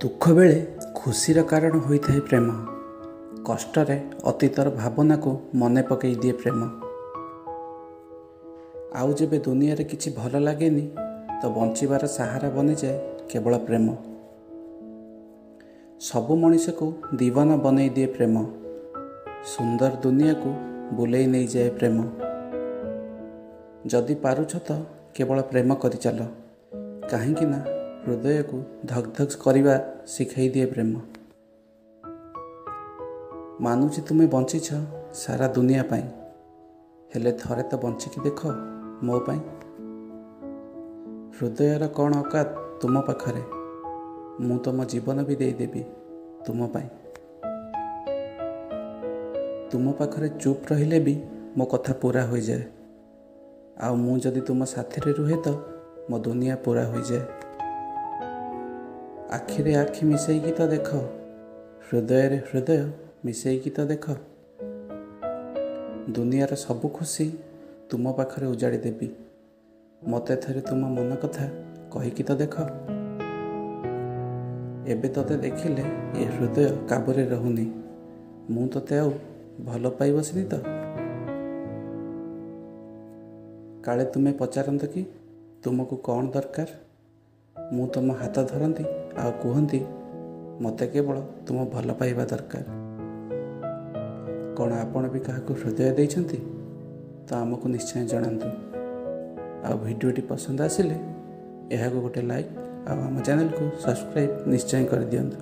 ଦୁଃଖ ବେଳେ ଖୁସିର କାରଣ ହୋଇଥାଏ ପ୍ରେମ। କଷ୍ଟରେ ଅତୀତର ଭାବନାକୁ ମନେ ପକାଇ ଦିଏ ପ୍ରେମ। ଆଉ ଯେବେ ଦୁନିଆରେ କିଛି ଭଲ ଲାଗେନି ତ ବଞ୍ଚିବାର ସାହାରା ବନିଯାଏ କେବଳ ପ୍ରେମ। ସବୁ ମଣିଷକୁ ଦିୱାନା ବନେଇ ଦିଏ ପ୍ରେମ। ସୁନ୍ଦର ଦୁନିଆକୁ ବୁଲେଇ ନେଇଯାଏ ପ୍ରେମ। ଯଦି ପାରୁଛ ତ କେବଳ ପ୍ରେମ କରିଚାଲ, କାହିଁକି ନା ହୃଦୟକୁ ଧକ୍ ଧକ୍ କରିବା ଶିଖାଇ ଦିଏ ପ୍ରେମ। ମାନୁଛି ତୁମେ ବଞ୍ଚିଛ ସାରା ଦୁନିଆ ପାଇଁ, ହେଲେ ଥରେ ତ ବଞ୍ଚିକି ଦେଖ ମୋ ପାଇଁ। ହୃଦୟର କ'ଣ ଅକାତ ତୁମ ପାଖରେ, ମୁଁ ତ ମୋ ଜୀବନ ବି ଦେଇଦେବି ତୁମ ପାଇଁ। ତୁମ ପାଖରେ ଚୁପ୍ ରହିଲେ ବି ମୋ କଥା ପୂରା ହୋଇଯାଏ, ଆଉ ମୁଁ ଯଦି ତୁମ ସାଥିରେ ରୁହେ ତ ମୋ ଦୁନିଆ ପୂରା ହୋଇଯାଏ। ଆଖିରେ ଆଖି ମିଶେଇକି ତ ଦେଖ, ହୃଦୟରେ ହୃଦୟ ମିଶେଇକି ତ ଦେଖ। ଦୁନିଆର ସବୁ ଖୁସି ତୁମ ପାଖରେ ଉଜାଡ଼ି ଦେବି, ମୋତେ ଥରେ ତୁମ ମନ କଥା କହିକି ତ ଦେଖ। ଏବେ ତୋତେ ଦେଖିଲେ ଏ ହୃଦୟ କାବୁରେ ରହୁନି, ମୁଁ ତୋତେ ଆଉ ଭଲ ପାଇ ବସିନି ତ। କାଳେ ତୁମେ ପଚାରନ୍ତ କି ତୁମକୁ କ'ଣ ଦରକାର, ମୁଁ ତୁମ ହାତ ଧରନ୍ତି ଆଉ କୁହନ୍ତି ମୋତେ କେବଳ ତୁମ ଭଲ ପାଇବା ଦରକାର। କ'ଣ ଆପଣ ବି କାହାକୁ ହୃଦୟ ଦେଇଛନ୍ତି? ତ ଆମକୁ ନିଶ୍ଚୟ ଜଣାନ୍ତୁ। ଆଉ ଭିଡ଼ିଓଟି ପସନ୍ଦ ଆସିଲେ ଏହାକୁ ଗୋଟେ ଲାଇକ୍ ଆଉ ଆମ ଚ୍ୟାନେଲକୁ ସବସ୍କ୍ରାଇବ୍ ନିଶ୍ଚୟ କରିଦିଅନ୍ତୁ।